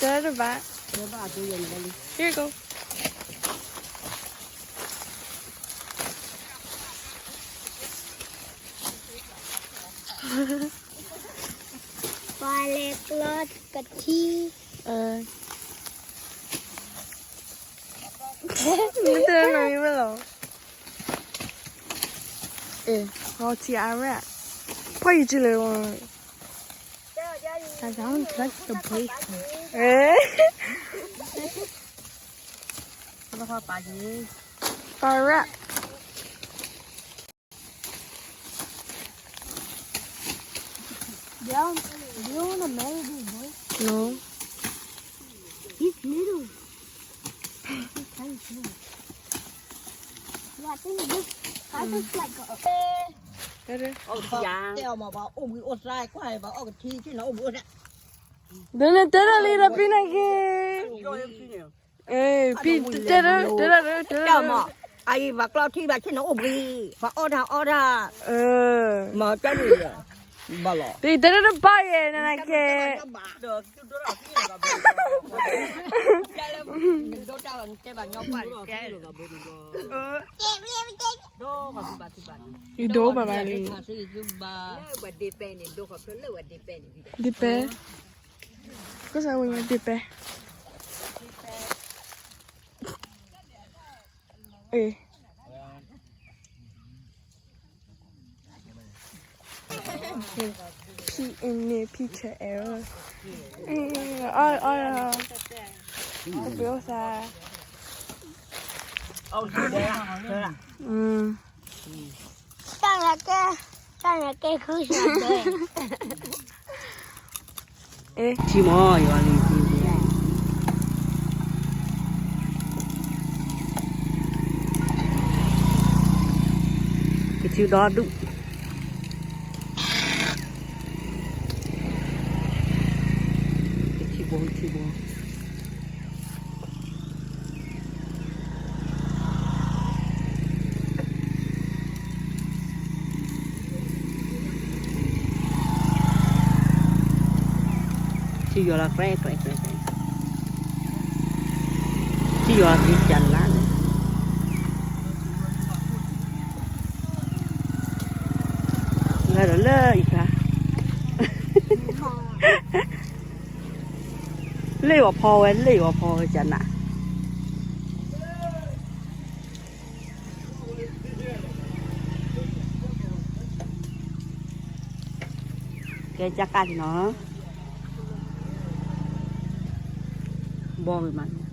တဲတဘၣ်. Here you go. ပှၤလဲၤကျီကထံ. မ့ၢ်တဲနီၤမ့ၢ်လီၤ. အဲ, ဟီထံအါရၣ်, ပှၤယကလဲၤဝဲ. I don't like the boyfriend. အဲ, ပၢ်ရၣ်. Do you wanna marry this boy? No. He's little. He's tiny too. Yeah, I think this, I think like a တဲ, တဲ, တဲအီၤမး ပှၤအိၣ်ဘှံးအိၣ်သါ ကွၢ်ဘၣ်အီၣ်ကထံ ဆ့ၣ်နီၤအိၣ်ဘှံးအိၣ်သါ. ဒ်န့ၣ်တဲဒၣ်လံဒီးပံနၤက့ၤ. အဲ, ပံတဲဒၣ်, တဲဒၣ်, တဲဒၣ်မး, အအံၤပှၤကျီထံဘၣ် ဆ့ၣ်နီၤအိၣ်ဘှံး, ပှၤအီၣ်တၢ်အီတၢ်, မၤကန့ၣ်, ဘၣ်လီၤ, ပံတဲဒၣ်တဘၣ်ယဲ နနကဲ. ယဒိဘၣ်ဘၣ်လံ. ဒ့ပဲ, ကစၢ်ဝဲဒ့ပဲ, အဲ, ဖံအန့ၣ် ဖံဆဲးအဲၣ်, အီၣ်, အီၣ်, အီၣ်ဘှံးအိၣ်သါ. တၢ်ကဲ, တၢ်ကဲခုၣ်ဆးဒဲး. ထံမီၤ ယွၤလံ, ကထံဒီဒူၣ်, ကထံဘိ, ထံဘိ. ထံယွၤလီၤကြဲးကြဲး, ထံယွၤက့ၤကလါန့ၣ်, လၢဒီးလၢအံၤခါ, လ့ၣ်ဝီၤဖီဝဲ, လ့ၣ်ဝီၤဖီဝဲကနၣ်. ကဲ ကၢ်ကၢ်နီၤ, ဘီမး